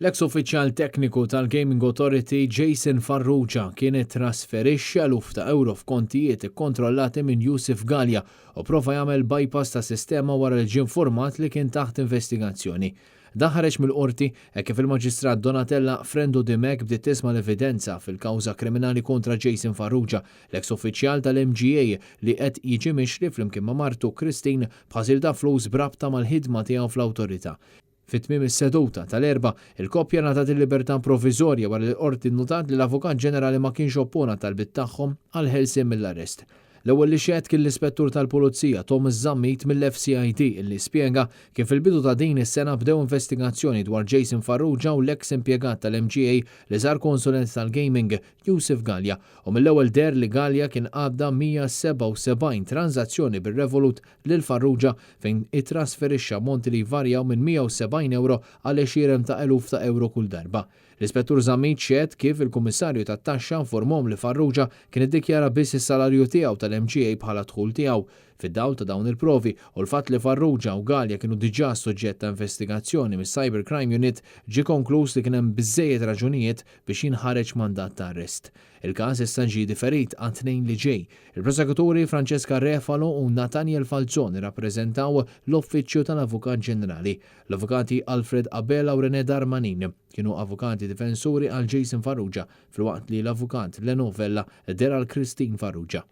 L-eks uffiċjal tekniku tal-Gaming Authority Jason Farrugia kien ittrasferixxa eluf ta' ewro f'kontijiet ikkontrollati minn Yusuf Galea u prova jagħmel bypass ta' sistema wara li ġie informat li kien taħt investigazzjoni. Dan ħareġ mill-Qorti hekk kif il-Maġistrat Donatella Frendo Dimech bdiet tisma' l-evidenza fil-kawża kriminali kontra Jason Farrugia, l-eks uffiċjal tal-MGA li qed jiġi mixli flimkien ma' martu Christine b'ħasil ta' flus b'rabta mal-ħidma tiegħu fl-awtorità. Fi tmiem is-seduta tal-Erbgħa, il-koppja ngħatat il-libertà proviżorja wara li l-Qorti nnutat li l-Avukat Ġenerali ma kienx oppona t-talbiet tagħhom għall-ħelsien mill-arrest. L-ewwel li xehed kien l-Ispettur tal-Pulizija Thomas Zammit mill-FCID li spjega kif fil-bidu ta' din is-sena bdew investigazzjoni dwar Jason Farrugia u l-eks impjegat tal-MGA li sar konsulent tal-gaming Yusuf Galea u mill-ewwel deher li Galea kien għadda 177 tranżazzjoni bir-Revolut lil Farrugia fejn ittrasferixxa ammonti li jvarjaw minn 170 ewro għal għexieren ta' eluf ta' ewro kull darba. L-Ispettur Zammit xehed kif il-Kummissarju tat-Taxxa informhom li Farrugia kien iddikjara biss is-salarju tiegħu tal-MGA bħala dħul tiegħu. Fid-dawl ta' dawn il-provi u l-fatt li Farrugia u Galea kienu diġà suġġett ta' investigazzjoni mis-Cyber Crime Unit, ġie konkluż li kien hemm biżżejjed raġunijiet biex jinħareġ mandat ta' arrest. Il-każ issa ġie diferit għat-Tnejn li ġej. Il-prosekuturi Francesca Refalo u Nathaniel Falzon irrappreżentaw l-Uffiċċju tal-Avukat Ġenerali. L-Avukati Alfred Abela u Rene Darmanin kienu avukati difensuri għal Jason Farrugia filwaqt li l-Avukat Leno Vella deher għal Christine Farrugia.